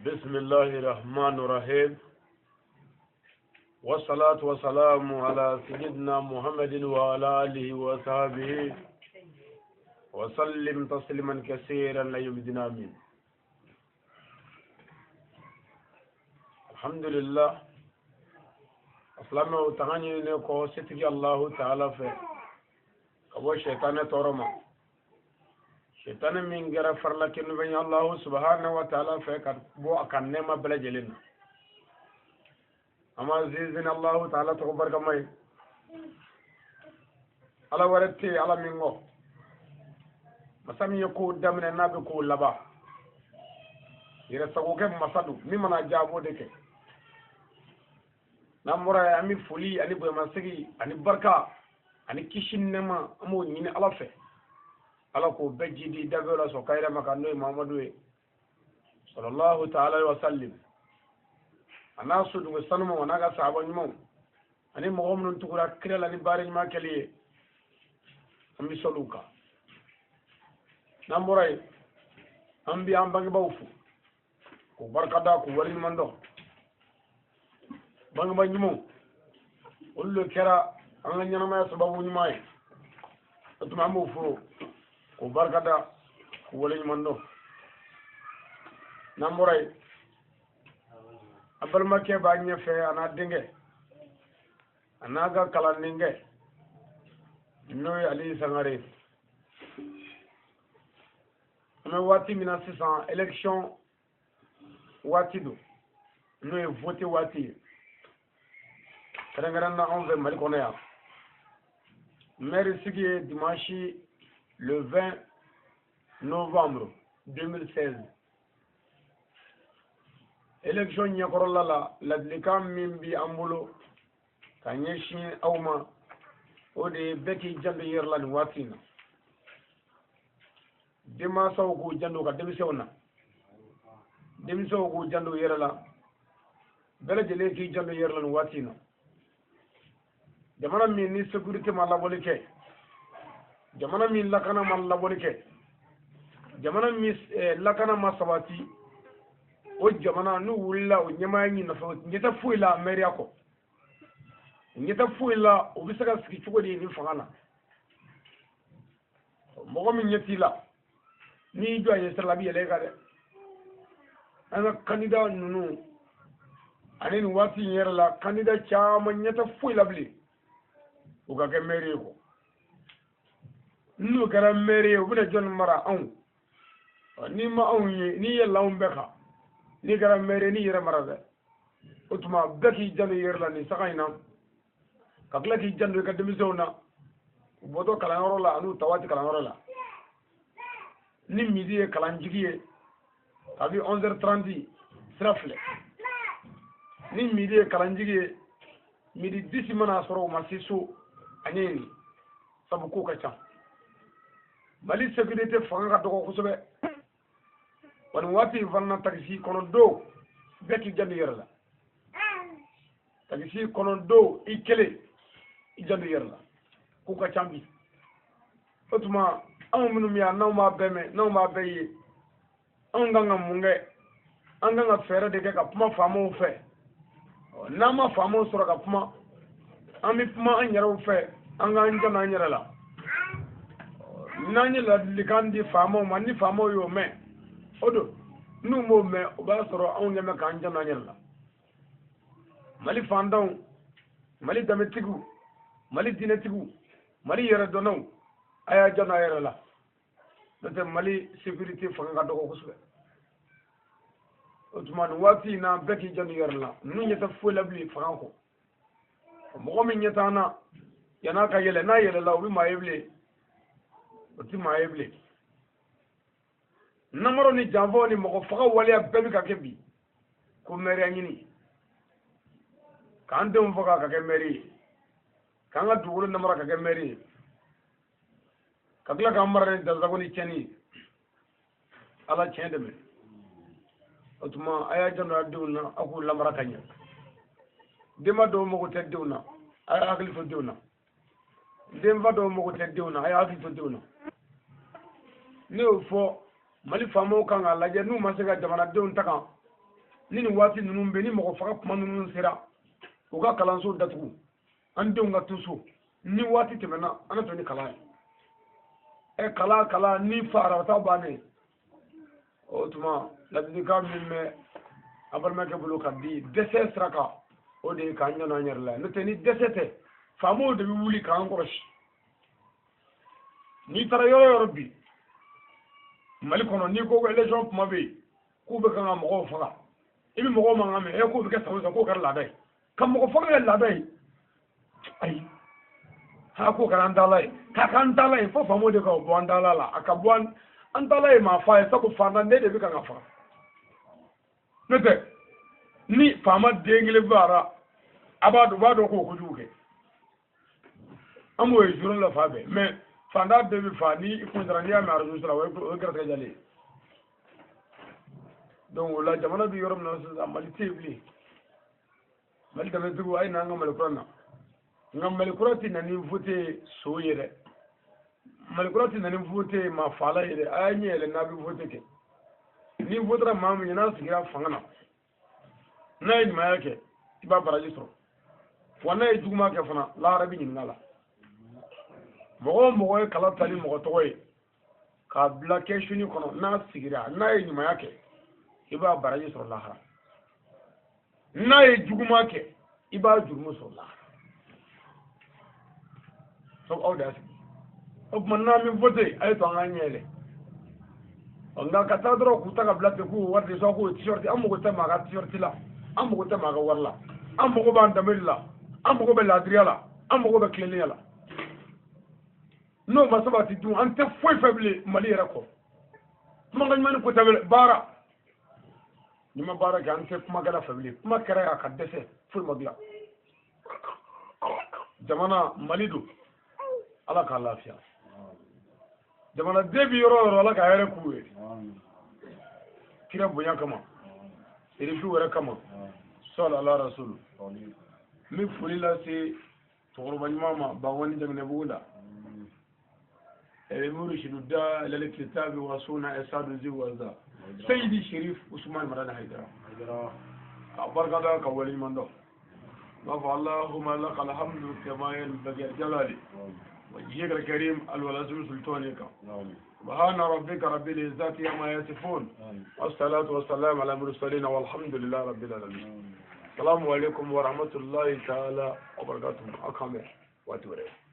بسم الله الرحمن الرحيم والصلاة والسلام على سيدنا محمد وعلى آله وصحبه وسلم تسليما كثيرا ليوم الدين آمين الحمد لله silamɛw tanga ɲininen kɔ setigi Allahu taala fɛ ka bɔ sɛtanɛ tɔɔrɔ ma sɛtanɛ min kɛra farila kɛnɛfɛn ye Allahu subahana wa taala fɛ ka bɔ a ka nɛɛma bɛɛ lajɛlen na an b'an sinsin Allahu taala tɔgɔ barikama ye ala wɛrɛ tɛ yen ala min kɔ masa min ye kow daminɛ n'a bɛ kow laban yɛrɛ sagokɛ masa don min mana diya a b'o de kɛ n'an bɔra yen an bɛ foli ani bonyamasegin ani barika ani kisi ni nɛɛma an b'o ɲini ala fɛ ala k'o bɛɛ jidi danfɛnw la sɔn kayira ma kan n'o ye muhamadu ye sallallahu ta'ala wa sallim a n'a sodugu sanumaw a n'a ka sahaba ɲumanw ani mɔgɔ minnu tugura kira la ni baara ɲuman kɛli ye an bɛ sɔli u kan n'an bɔra yen an bɛ an bangebaaw fo k'u barika da k'u waleɲuman dɔn bangebaa ɲumanw olu de kɛra an ka ɲɛnamaya sababu ɲuman ye o tuma an b'u fo k'u barika da k'u waleɲuman dɔn n'an bɔra yen a balimakɛ b'a ɲɛfɛ a n'a denkɛ a n'a ka kalandenkɛ n'o ye aliyu sangare ye an bɛ waati min na sisan élection waati don n'o ye vote waati ye kɛrɛnkɛrɛn na anw fɛ mali kɔnɔ yan maire sigi ye dimanche le 20 novembre 2016 élection ɲɛkɔrɔla la ladilikan min bi an bolo ka ɲɛsin aw ma o de ye bɛɛ k'i janto i yɛrɛ la nin waati in na denmansaw k'u janto u ka denmisɛnw na denmisɛnw k'u janto u yɛrɛ la bɛɛ lajɛlen k'i janto i yɛrɛ la nin waati in na jamana min ni sécurité ma labɔli kɛ jamana min lakana ma labɔli kɛ jamana min lakana ma sabati o jamana n'u wulila o ɲɛmaaya ɲini nɔfɛ ɲɛ tɛ foyi la mɛriya kɔ ɲɛ tɛ foyi la o bɛ se ka sigi cogo di nin fanga na mɔgɔ min ɲɛ t'i la n'i y'i jɔ a ɲɛ sira la a bɛ yɛlɛ e kan dɛ an ka kandida ninnu ani nin waati in yɛrɛ la kandida caman ɲɛ tɛ foyi la bilen u ka kɛ mɛri ye kɔ n'u kɛra mɛri ye u bɛna jɔnni mara anw n'i ma anw ye n'i yɛlɛla anw bɛɛ kan n'i kɛra mɛri ye n'i yɛrɛ mara dɛ o tuma bɛɛ k'i janto i yɛrɛ la nin saga in na ka tila k'i janto i ka denmisɛnw na u bɔtɔ kalanyɔrɔ la an'u taa waati kalanyɔrɔ la ni midi ye kalanjigi ye kabi 11h30 sira filɛ ni midi ye kalanjigi ye midi 10 mana sɔrɔ u ma se so a ɲɛɲini sabu ko ka ca mali sécurité fanga ka dɔgɔ kosɛbɛ wa nin waati in fana na takisi kɔnɔ don bɛɛ k'i janto i yɛrɛ la takisi kɔnɔ don i kelen i janto i yɛrɛ la ko ka ca bi o tuma anw minnu bɛ yan n'anw b'a bɛɛ mɛn n'anw b'a bɛɛ ye anw kan ka mun kɛ an kan ka fɛɛrɛ de kɛ ka kuma faamaw fɛ n'an ma faamaw sɔrɔ ka kuma an bɛ kuma an yɛrɛw fɛ an k'an janto an yɛrɛ la n'an ye ladilikan di faamaw ma ni faamaw y'o mɛn o don n'u m'o mɛn o b'a sɔrɔ anw ɲɛ bɛ k'an janto an yɛrɛ la mali fantanw mali danbetigiw mali diinɛtigiw mali yɛrɛdɔnnaw a y'a janto a yɛrɛ la n'o tɛ mali sécurité fanga ka dɔgɔ kosɛbɛ o tuma nin waati in na bɛɛ k'i janto i yɛrɛ la ninnu ɲɛ tɛ foyi la bilen fanga kɔ mɔgɔ min ɲɛ t'an na yann'a ka yɛlɛ n'a yɛlɛla o bɛ maa ye bilen o tɛ maa ye bilen namaraw ni janfaw ni mɔgɔ faga waleya bɛɛ bɛ ka kɛ bi ko mɛriya ɲini k'an denw faga ka kɛ mɛri ye k'an ka dugukolo namara ka kɛ mɛri ye ka tila k'an mara ni dansago ni tiɲɛni ye ala tiɲɛ dɛmɛ o tuma a y'a janto a denw na aw k'u lamara ka ɲɛ denba dɔw mago tɛ denw na a y'a hakili to denw na denfa dɔw mago tɛ denw na a y'a hakili to denw na ne y'o fɔ mali faamaw kan k'a lajɛ n'u ma se ka jamanadenw ta kan Ni nin waati ninnu bɛ, ni mɔgɔ faga kuma ninnu sera, u ka kalanso datugu, an denw ka to so. Ni waati tɛmɛna, an bɛ to ni kalan ye. Ɛ, kalan kalan ni fa arabata bannen. O tuma, ladilikan min bɛ an balimakɛ bolo ka di dɛsɛ sira kan, o de ye k'an ɲɛ an yɛrɛ la. N'o tɛ, ni dɛsɛ tɛ, faamaw de bɛ wuli k'an kɔlɔsi. N'i taara yɔrɔ o yɔrɔ bi Mali kɔnɔ, n'i ko ko élection kuma bɛ yen, k'u bɛ kan ka mɔgɔw faga, i bɛ mɔgɔw mankan mɛn: e, k'o bɛ kɛ san o san, k'o kɛra laada ye, ka mɔgɔ faga kɛ laada ye. Ayi ha, k'o kɛra an taala ye, k'a k'an taala ye, fo faamaw de ka bɔ an taala la. A ka bɔ an taala ye maa fa ye, sabu faantan den de bɛ kan ka faga. N'o tɛ, ni faama den kelen fagara, a b'a dɔn, u b'a dɔn k'o kojugu kɛ. An b'o ye journée la fan bɛɛ. Mais fantan den bɛ fa, ni i kun sara, n'i y'a mɛn arajo la, o ye gɛrɛsɛgɛ jalen ye. Donc o la, jamana bɛ yɔrɔ min na sisan, Mali tɛ yen bilen. Mali danbetigiw, a ye n'an ka Mali kura na. Nka Mali kura tɛ na ni vote so ye dɛ, Mali kura tɛ na ni vote maa faala ye dɛ. A y'a ɲɛ yɛlɛ n'a bɛ vote kɛ. Ni votera maa min ye, n'a sigira fanga na, n'a ye ɲumanya kɛ, i b'a baraji sɔrɔ. Wa n'a ye juguman kɛ fana, lahara bɛ ɲininka la. Mɔgɔ o mɔgɔ ye kala ta ni mɔgɔ tɔgɔ ye k'a bila kɛsuni kɔnɔ, n'a sigira, n'a ye ɲumanya kɛ, i b'a baraji sɔrɔ lahara. N'a ye juguman kɛ, i b'a jurumu sɔrɔ lahara. Sabu aw de y'a sigi. O tuma, n'an bɛ vote, a ye to an k'an ɲɛ yɛlɛ. Nka ka taa dɔrɔn k'u ta ka bila ten, k'u wari de sɔrɔ, k'o t-shirt, an mago tɛ maa ka t-shirt la, an mago tɛ maa ka wari la. An mago b'an danbe de la, an mago bɛ laadiriya la, an mago bɛ tilennenya la. N'o ma sabati dun, an tɛ foyi fɛ bilen Mali yɛrɛ kɔ. Kumakan ɲuman ni ko tɛ baara. N'i ma baara kɛ, an tɛ kumakɛla fɛ bilen. Kuma kɛra yan ka dɛsɛ, foyi ma dilan. Jamana Mali don, Ala k'a lafiya. Jamanaden bɛ yɔrɔ o yɔrɔ, Ala ka hɛrɛ k'u ye, kira bonya kama, serifiw yɛrɛ kama, sɔli ala rasulu. N bɛ foli lase cɛkɔrɔba ɲuman ma Bangɔni Jaminɛbugu la, mursidu da ilal kitabi wa sunna esadu zi waza Seyidi Sherif Usman Madani Haidara, ka barika da, ka waleɲuman dɔn. B'a fɔ: Allahumma laka alhamdu kama yanbaghi li jalali wajhika alkarim alwalazim sultanika. سبحان ربك رب العزة عما يصفون، والصلاة والسلام على المرسلين، والحمد لله رب العالمين. السلام عليكم ورحمة الله تعالى وبركاته. أكمل واتوري.